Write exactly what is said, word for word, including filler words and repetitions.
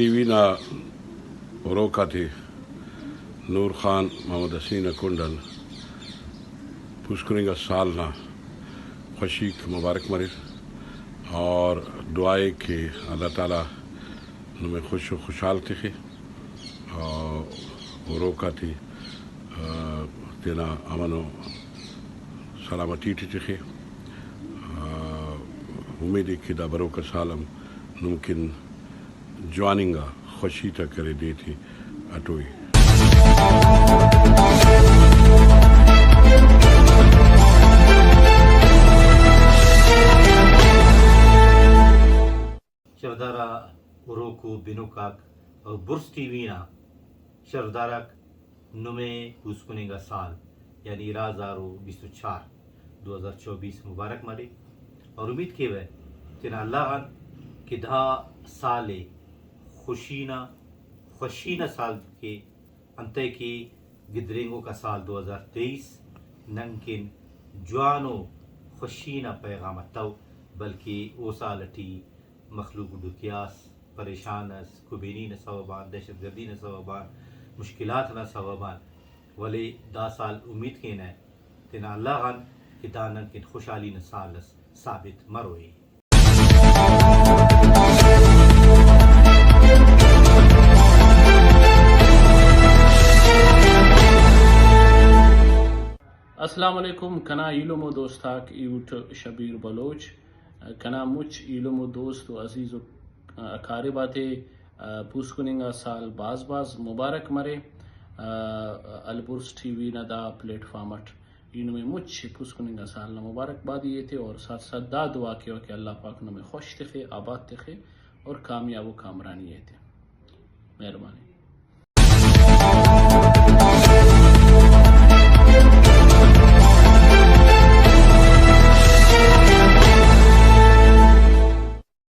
ٹی وی نا ہروک آتے نور خان محمد حسین نا کنڈ آن پوسکننگا سال نا خوشیک مبارک مریر اور دعا ءِ کہ اللہ تعالیٰ نمے خوش و خوشحال تخے۔ آ، ہروک آتے، آ، تینا امن و سلامتی ٹی تخے۔ آ، امید ءِ کہ دا بروکا سال ہم نمکن جوان انگا خوشی تا کرے دے تے اٹوئی۔ شرفدار آ ہروکو بنک آک اور برس ٹی وی نا شرفدار آک، نمے پوسکننگا سال یعنی ارا ہزار و بیست و چار، دو ہزار چوبیس مبارک مرے اور امید کیوہ تینا اللہ غان کہ دا سال ءِ خوشی نا، خوشی نا سال کے، انتئے کہ گدرینگوکا سال دو ہزار تئیس ننکن جوانو خوشی نا پیغام اتو، بلکہ او سال ٹی مخلوق ڈکھیاس، پریشان ئس، کبینی نا سوب آن، دہشت گردی نا سوب آن، مشکلات نا سوب آن، ولے دا سال امید کینہ تینا اللہ غان کہ دا ننکن خوشحالی نا سال ئس ثابت مروئے۔ السلام علیکم، کنا ایلم و دوستاک، ای اٹ شبیر بلوچ۔ کنا مچ ایلم و دوست و عزیز و اقارب آتے پوسکننگا سال بھاز بھاز مبارک مرے۔ البرز ٹی وی نا دا پلیٹ فارم اٹ ای نمے مچ پوسکننگا سال نا مبارکبادی ایتے اور ساتھ ساتھ دا دعا کیوہ کہ اللہ پاک نمے خوش تخے، آباد تخے اور کامیاب و کامرانی ایتے۔ مہربانی۔